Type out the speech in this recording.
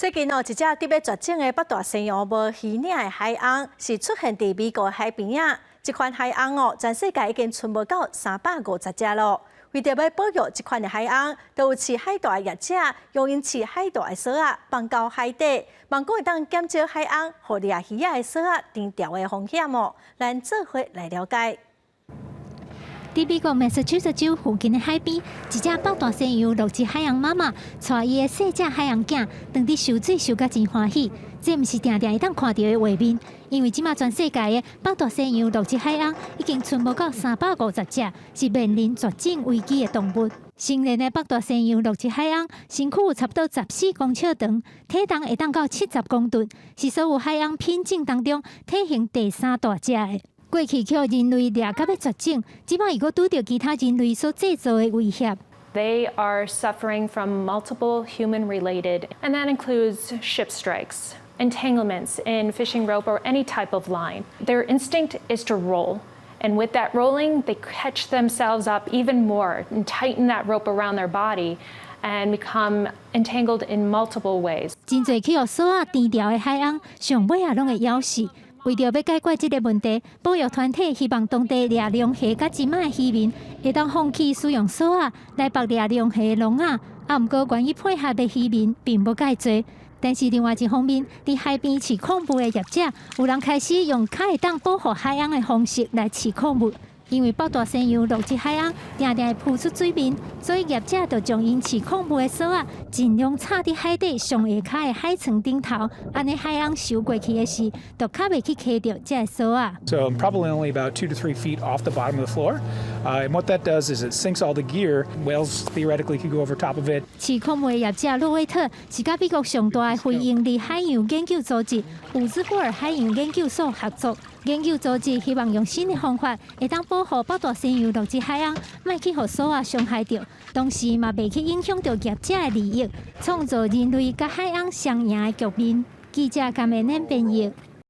最近哦，一隻佇欲絕種的北大西洋無魚嶺的海鰪是出現佇美國海邊仔。這款海鰪哦，全世界已經賰無夠350隻囉。為著欲保育這款的海鰪，就有飼海帶的業者用𪜶飼海帶的索仔放到海底，望講會當減少海鰪予掠魚仔的索仔纏牢的風險哦。咱做伙來了解。佇美國馬薩諸塞州附近的海邊，一隻北大西洋駱雉海鰪媽媽帶伊的細隻海鰪囝，當佇泅水泅甲真歡喜。這毋是定定會當看著的畫面，因為這馬全世界的北大西洋駱雉海鰪已經賰無夠350隻，是面臨絕種危機的動物。成年的北大西洋駱雉海鰪身軀有差不多14公尺長，體重會當到70公噸，是所有海鰪品種當中體型第三大隻的。過去予人類掠甲欲絕種，這擺又閣拄著其他人類所製造的威脅。 They are suffering from multiple human-related, and that includes ship strikes, entanglements in fishing rope or any type of line. Their instinct is to roll, and with that rolling, they catch themselves up even more and tighten that rope around their body and become entangled in multiple ways. 真濟去予索仔纏牢的海鰪，上尾仔攏會枵死。為著欲解決這个問題，保育團體希望當地掠龍蝦佮金仔的漁民會當放棄使用索仔來縛掠龍蝦的籠仔。啊，毋過願意配合的漁民並無蓋濟。但是另外一方面，佇海邊飼礦物的業者，有人開始用較會當保護海鰪的方式來飼礦物。因為北大西洋駱雉海鰪定定會浮出水面，所以業者就將𪜶飼礦物的索仔盡量插佇海底上下跤的海床頂頭，按呢海鰪泅過去的時，就較袂去卡著這个索仔。 So probably only about 2 to 3 feet off the bottom of the floor. And what that does is it sinks all the gear. Whales theoretically could go over top of it. 飼礦物的業者洛威特是佮美國上大的非營利海洋研究組織伍茲布爾海洋研究所合作。研究組織希望用新的方法，會當保護北大西洋駱雉海鰪，莫去予索仔傷害著，同時嘛袂去影響著業者的利益，創造人類佮海鰪雙贏的局面。記者甘美恁編譯。